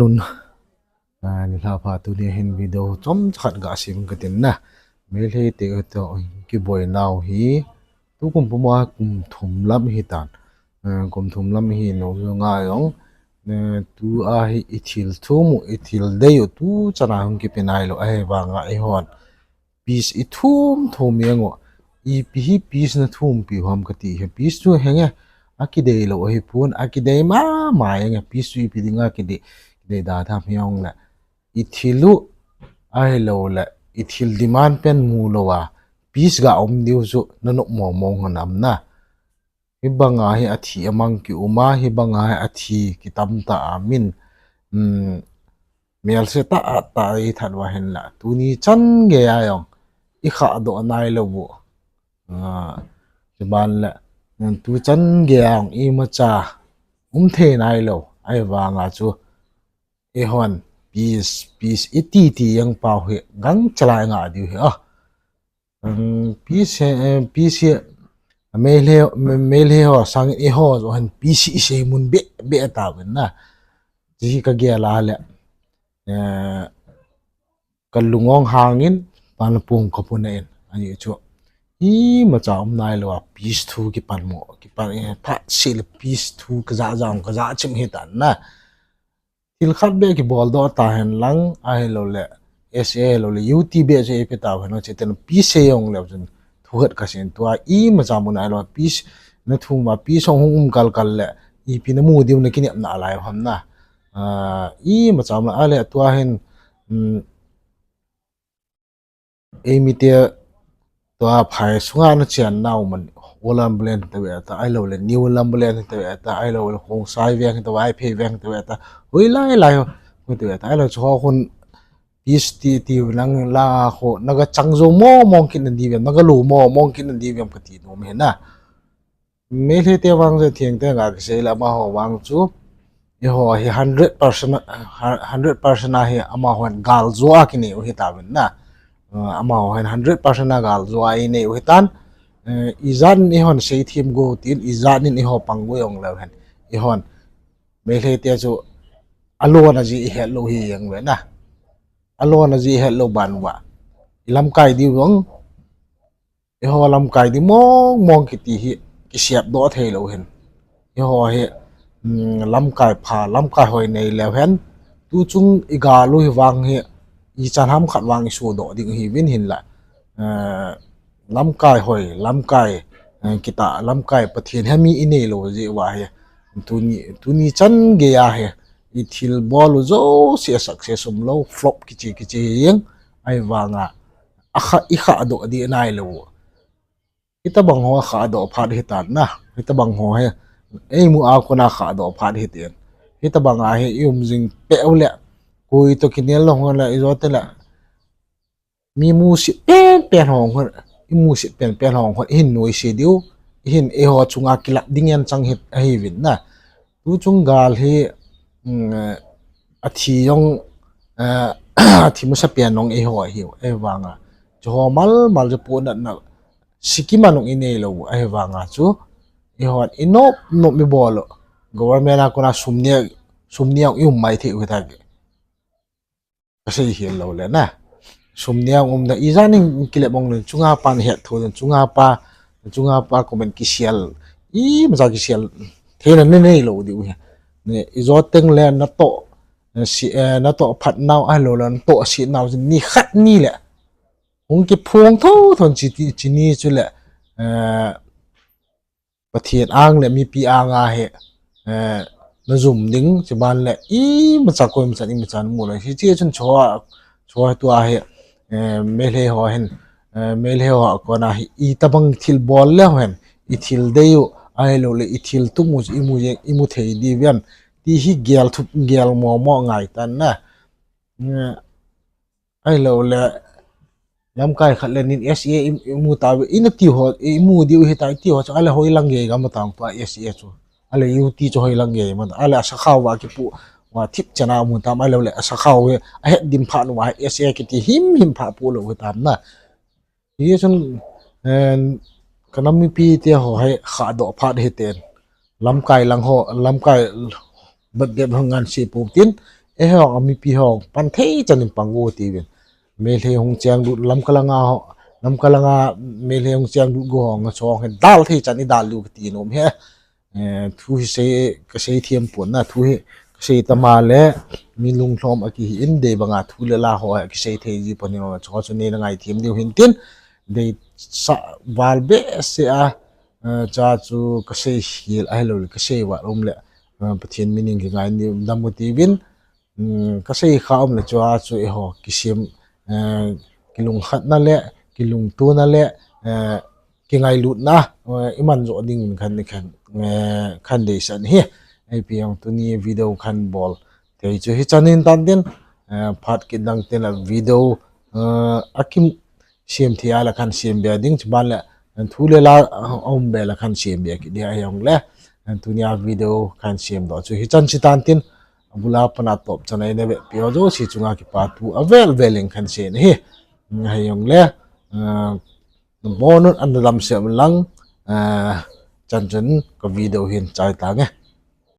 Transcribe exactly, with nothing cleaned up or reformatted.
Nun, ah, nilhah pha tuni hin video chomcha khat ga sem katin na. Meitei te to kiboi nau hi tukum puma kum thum lam hitan. Ah, kum thum lam hi nung ngai jong. Eh, tua hi i thil thum u, i thil dei u, tu chana hung kipe nailou, ahivanga eihon peace i thum thum jeng u. Ipi hi peace na thumpi u ham kati hi. Peace chu henge, akidei lou ahipon, akidei mama jenge. Peace chu ipi dinga kidei, kidei da tham hijongle, i thil u, ahilouleh i thil demand pen mu louva peace ga um diu chu nanop mong mong hon am na. Hibanga hi athi amang kiuma, hibanga hi athi kitam ta a min, um, melse tah tah i that uva hinla, tuni chan geiya jong i khahdoh nailou u. Ah, chuban le, um, tu chan geiya jong imacha um thei nailou, ahivanga chu eihon peace, peace i titi jeng pau hi gangchal a i ngah diu hi a. Um, peace hi, eh, peace hi, Meitei, Meitei ho sangin eiho joh hin peace i seimun beh beh tauvin na. Hiche hi kagel a le, eh, kalung jong hangin, pan pung kapuna in, ani chu imacha um nailouva peace thu kipan mo, kipan, eh, phatseh le peace thu kaja ja jong kaja chim hitan na. Thil khat beh kibol doh tahen lang, ahilouleh S A louleh U T beh chu eipe tauhen, chuteng peace sei jongleu chun thu khat kasei in, tua imacha mu nailou, peace na thum uva, peace hung hung um kal kal le ipi namu diu, nakinep nalai u ham na. Ah, imacha mu nalai, tua hin, um, eimite tua phai sunga nachen nau man, Old Lunbullen hita ve ta, ahilouleh New Lunbullen hita ve ta, ahilouleh Khongsai veng hita, Vaiphei veng hita ve ta, hoilai lai ho hita ve ta, ahilou chu ho khun peace ti, ti nang la ho, naga chang jou mong mong kit nadiu vem, naga lou mong mong kit nadiu vem kati nom ahi na. Meitei te vang chu thengte ga kisei le, amaho vang chu eiho hi hundred percent, hundred percent a hi amahon gal jo a kinei u hitauvin na. Ah, amaho hin hundred percent a gal jo a inei u hitan. Eh, ijat in eihon seithem go tin, ijat in eiho pang go jongleu hen, eihon Meitei te chu alona ji ihet lou hi jeng uve na. Alona ji ihet lou ban uva, ilamkai diu jong, eiho lamkai di mong mong kiti hi kisepdoh theilou hin. Eiho hi, um, lamkai pha, lamkai hoi neileu hen, tuchung igal u hi vang hi, ichan ham khat vang isodoh ding ahiuvin hinla, eh, lamkai hoi, lamkai, eh, kitah, lamkai Pathen hemi ineilou jeh uva hi, tuni, tuni chan geiya hi, ithil bol u jouse a success umlou, flop kiche kiche hi jeng, ahivanga akha, ikhahdoh dih nailou u. Hitobang ho akhahdoh phat hitan na. Hitobang ho hi eimu a kona khahdoh phat hitin. Hitobang a hi ium jing peh u le, koi toh kinel lou hon le, ijo teng le, mi musit pen pen ho hon, imusit pen pen ho hon ihin nuisat diu, ihin eiho chunga kilat ding in chang hi ahiuvin na. Tuchung gal hi, um, athi jong, eh, athi masapen jong eiho ahiu, ahivanga chu ho mal mal chu pohnatna sikim a jong ineilou u, ahivanga chu eihon inop nop ibol u, government a kona sum neh, sum neh jong ium mai thei u hita ke. Kasei hel lou le na. Sum neh jong umna, ijat in kilep mong le, chunga pan het thou le, chunga pa, chunga pa comment kisel, imacha kisel theina nanei lou diu hi. Ijo teng le natoh, eh, natoh phat nau, ahilouleh natoh set nau chu nikhat ni le hung kiphong thou thou, chuni chule, eh, Pathen ang le mipi ang a hi, eh, najum ding, chuban le imacha koimachan imacha namu lou. Hiche chun chua, chua tua hi, eh, Meitei ho hin, eh, Meitei ho a kona hi itobang thil bol leu hen, ithil dei u, ahilouleh ithil tum u, imu jeng, imu thei diu vem ti hi gel thup, gel mo mo ngai tan na. Eh, ahilouleh lamkai khat le nin S A i, imu tauve, ina tiu ho, imu diu hita, itiu ho chu, ahile hoilang gei gam atang tua S A chu. Ahile U T chu hoilang gei man, ahile asakhao va kipu, va thip chana mu tam, ahilouleh asakhao ve, ahet dim phat uva S A kiti him him pha pu lou hitam na. Hichun, eh, kanam mipi te ho hi khahdoh phat hiten. Lamkai lang ho, lamkai bet bet ho ngansi pu tin, Eiho, amipi ho, pan thei chan in pang u ti uvin. Meitei hung cheng lut Lamka langa ho, Lamka langa Meitei hung cheng lut go ho, nga chong he dal thei chan i dal lu kati nom he. Eh, thu hi sei, ka sei thiam pon na, thu hi ka sei tama le, mi lunglhom a kihi in dei banga thu le la ho, ki sei thei ji pon in, chong chu nei na ngai thiam diu hin tin, dei sa val be se a, eh, cha chu ka sei hil a hello le, ka sei val um le, eh, Pathian min in ki ngai ni dam u ti uvin, um, ka sei kha um le chu a chu eiho, ki siam, eh, ki lungkhat na le, ki lungtu na le, eh, ki ngailut na, eh, i man jo ding in khan, khan, eh, khan dei san hi. Ei pi ang tuni video khan bol. Thei chu hi chan in tan tin, eh, phat kit dang tin a video, eh, a kim siam thei a la khan siam be ding chu ban le, eh, thu le la, eh, um be la khan siam be kit dia ayong le, eh, tuni a video khan siam do chu hi chan si tan tin, abula pana top chan ai ne be pi o jo si chunga ki pa tu a vel vel in khan siam hi. Ayong le, eh, Nabonun an dam siam lang, eh, chan chun ka video hin chai tange.